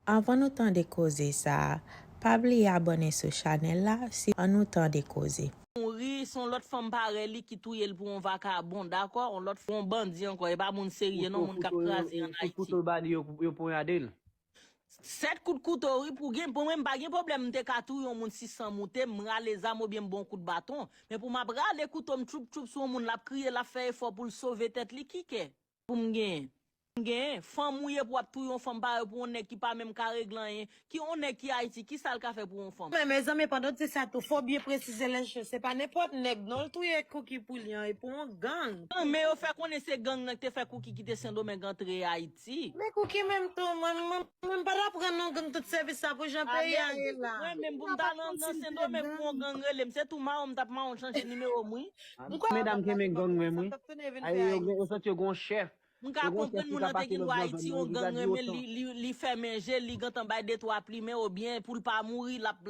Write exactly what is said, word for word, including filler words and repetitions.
Anvan nou tande koze sa a, pa bliye abòne sou chanèl la si annou tande koze. Mouri, se yon lòt fanm parèy li ki touye l pou yon vakabon, dakò? Yon lòt, yon bandi ankò, e pa moun serye non, moun k ap kraze ann Ayiti. Kouto ba li, yo, yo ponyade l. Sèt kout kouto, wi, pou gen, pou mwen, m pa gen pwoblèm, m te ka touye yon moun si san moute, m rale zam oubyen m ba yon kout baton. Men pou m ap rale kouto m tchoup tchoup sou yon moun, l ap kriye, l ap fè efò pou l sove tèt li, ki kè pou m genyen? M genyen, fanm ou ye pou w ap touye yon fanm parèy pou yon nèg ki pa menm ka regle anyen, ki yon nèg ki Ayiti, ki sa l ka fè pou yon fanm? Men mezanmi, pandan w di sa tou, fò w byen presize lè je, se pa nenpòt nèg non l touye Cookie pou li an, e pou yon gang. Men yo fè konnen se gang nan ki te fè Cookie kite Sendomeng antre Ayiti. Men Cookie menm tou, mwen, mwen, mwen pa t ap rann yon gang tout sèvis sa pou jan peyi a ye la. Mwen menm pou m ta nan, nan Sendomeng pou yon gang rele m, se tou mawon m t ap mawon chanje nimewo m, wi. Medam ki renmen gang menm, wi. Yo santi yo gen yon chèf. M ka konprann moun nan te gen dwa Ayiti, yon gang renmen li, li, li fèmen je, li gentan bay de twa plimen, oubyen pou l pa mouri, l ap